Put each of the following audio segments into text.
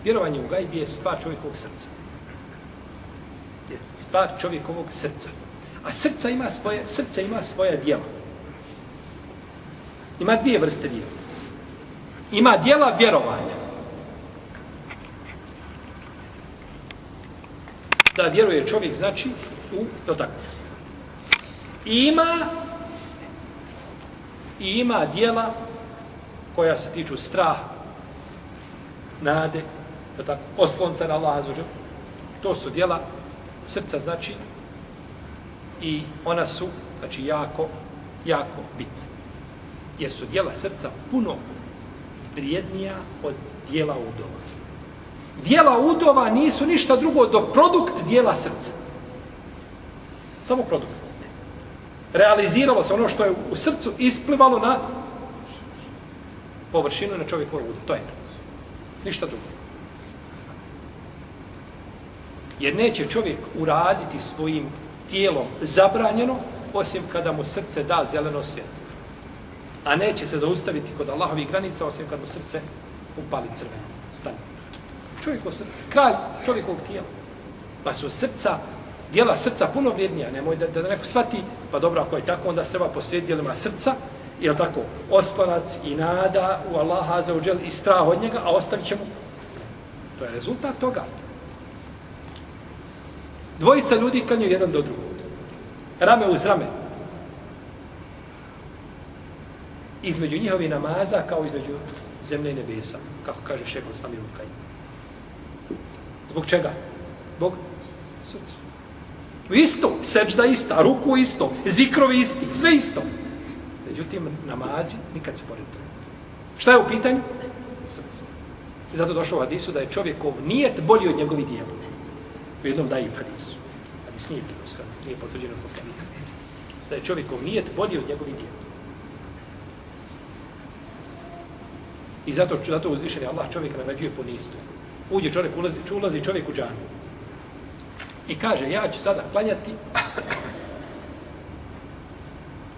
Vjerovanje u gajb je stvar čovjekovog srca. Je stvar čovjekovog srca. A srce ima svoja djela. Ima dvije vrste djela. Ima djela vjerovanja. Da vjeruje čovjek, znači, je li tako? I ima djela koja se tiču straha, nade, je li tako? Oslonca na Allaha azza wa dželle. To su djela srca, znači, i ona su, znači, jako, jako bitna. Jer su djela srca puno vrijednija od djela udova. Djela udova nisu ništa drugo do produkt djela srca. Samo produkt. Realiziralo se ono što je u srcu isplivalo na površinu na čovjekovu udu. To je to. Ništa drugo. Jer neće čovjek uraditi svojim tijelom zabranjeno, osim kada mu srce da zeleno svjetlo. A neće se zaustaviti kod Allahovih granica, osim kad mu srce upali crveno. Stane. Čovjekovo srce, kralj čovjekovog tijela. Pa su djela srca puno vrijednija. Nemoj da neko shvati, pa dobro, ako je tako, onda se treba posvetiti djelima srca, jel tako, oslonac i nada u Allaha azza wa dželle i strah od njega, a ostavit ćemo. To je rezultat toga. Dvojica ljudi klanjaju jedan do drugog. Rame uz rame. Između njihovi namaza kao između zemlje i nebesa, kako kaže šejh Islam ibn Kajim. Zbog čega? Zbog srca. Isto, seđda ista, ruku isto, zikrovi isti, sve isto. Međutim, namazi nikad se pored. Šta je u pitanju? Srce. I zato došlo u hadisu da je čovjekov nijet bolji od njegovih dijela. U jednom daji hadisu. Hadis nije potvrđeno od poslanika. Da je čovjekov nijet bolji od njegovih dijela. I zato uzvišeni Allah čovjeka nagrađuje po nijetu. Uđe čovjek, ulazi čovjek u džamiju. I kaže, ja ću sada klanjati,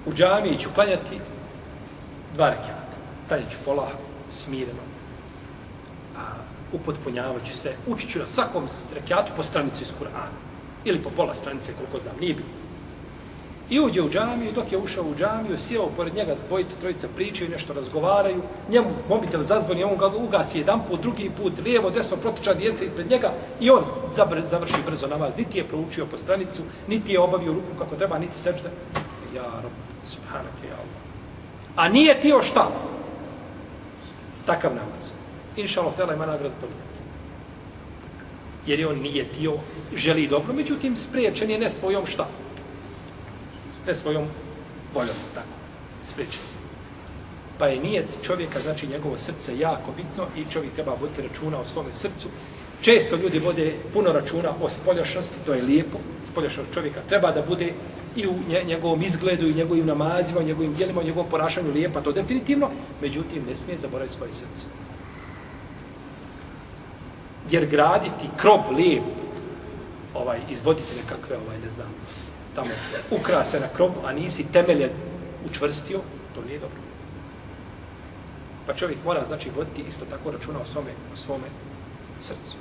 u džamiji ću klanjati 2 rekata. Klanjat ću polako, smireno. Upotpunjavat ću sve. Učit ću na svakom rekatu po stranicu iz Kur'ana. Ili po pola stranice, koliko znam, nije bilo. I uđe u džamiju, dok je ušao u džamiju, sjeo pored njega dvojica, trojica pričaju, nešto razgovaraju, njemu mobitel zazvoni, on ga ugasi jedan put, drugi put, lijevo, desno, protiča djeca ispred njega i on završi brzo namaz. Niti je proučio po stranicu, niti je obavio ruku kako treba, niti sežda. Ja, Rob, subhanake, ja Allah. A nije tio šta? Takav namaz. Inša Allah, htjela ima nagradu ponijeti. Jer je on nije tio, želi dobro, međutim, spriječen je ne svojom šta? Ne svojom voljom, tako, spriječen. Pa je nijet čovjeka, znači njegovo srce jako bitno i čovjek treba voditi računa o svome srcu. Često ljudi vode puno računa o spoljašnosti, to je lijepo, spoljašnost čovjeka treba da bude i u njegovom izgledu, i njegovim namazima, i njegovim djelima, i njegovom ponašanju lijepa, to definitivno, međutim, ne smije zaboraviti svoje srce. Jer graditi krov lijep, izvoditi nekakve, ne znam, tamo ukrase na krovu, a nisi temelje učvrstio, to nije dobro. Pa čovjek mora, znači, voditi isto tako računa o svome srcu.